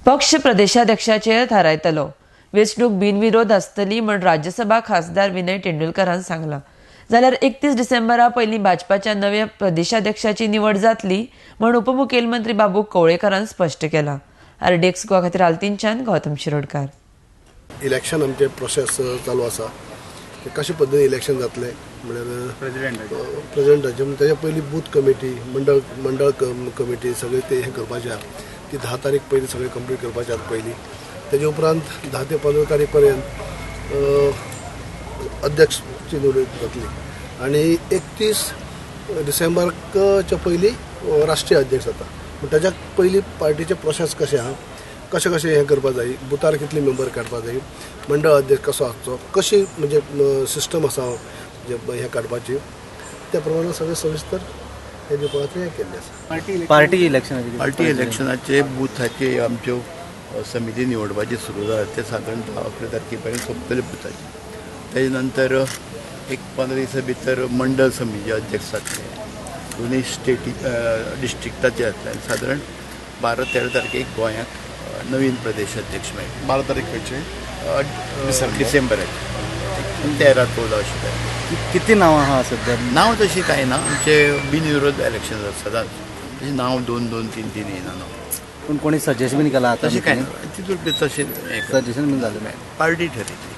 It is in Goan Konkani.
पक्ष प्रदेशाध्यक्षाचेर थारायतलो. वेंचणूक बिनविरोध आसतली म्हण राज्यसभा खासदार विनय तेंडुलकारान सांगलां. जाल्यार 31 डिसेंबरा पयलीं भाजपाच्या नव्या प्रदेशाध्यक्षाची निवड जातली म्हण उपमुखेलमंत्री बाबू कवळेकारान स्पश्ट केलां. आरडीएक्स गोवा खातीर आल्तीनच्यान गौतम शिरोडकार. इलेक्शन आमचे प्रोसेस चालू आसा. ते कशे पद्दतीन इलेक्शन जातलें म्हळ्यार प्रेजिडेंटाचे, तेच्या पयलीं बूथ कमिटी, मंडळ मंडळ कमिटी सगळे ते हें करपाचें आहा. ती 10 तारीख पयलीं सगळें कंप्लीट करपाचें आहा पयलीं. तेजे उपरांत 10 ते 15 तारीख पर्यंत अध्यक्षची निवड जातली आनी 31 डिसेंबरच्या पयलीं राष्ट्रीय अध्यक्ष जाता. पूण ताच्या पयलीं पार्टीचे प्रोसेस कशें आहा, कशें कशें हें करपा जाय, बुथार कितले मेंबर काडपा जाय, मंडळ अध्यक्ष कसो आसचो, कशी म्हणजे सिस्टम आसा म्हणजे हें काडपाची, त्या प्रमाणे सगळें सविस्तर हें दिवपा खातीर हें केल्लें आसा. पार्टी इलेक्शनाचे? पार्टी इलेक्शनाचे बुथाचे आमच्यो समिती निवडपाची सुरू जाला. ते सादारण 10-11 तारखे पर्यंत सोंपतले बुथाचे. तेजे नंतर एक 15 दिसा भितर मंडळ समिती अध्यक्ष जातले, दोनूय स्टेटी डिस्ट्रिक्टाचे जातले आनी सादारण 12-13 तारखेक गोंयांक नवीन प्रदेश अध्यक्ष मेळटले. 12 तारीख खंयची? डिसेंबराचे 13-14 अशें काय. किती नावां आहा सध्या? नांव तशी कांय ना. आमचे बिनविरोध इलेक्शन जाता सदांच. तशें नांव दोन दोन तीन तीन येयना नांव. पूण कोणी सजेशन बीन केला आतां? तशें कांय ना. तितून तशें सजेशन बीन जालें? पार्टी ठरयतली.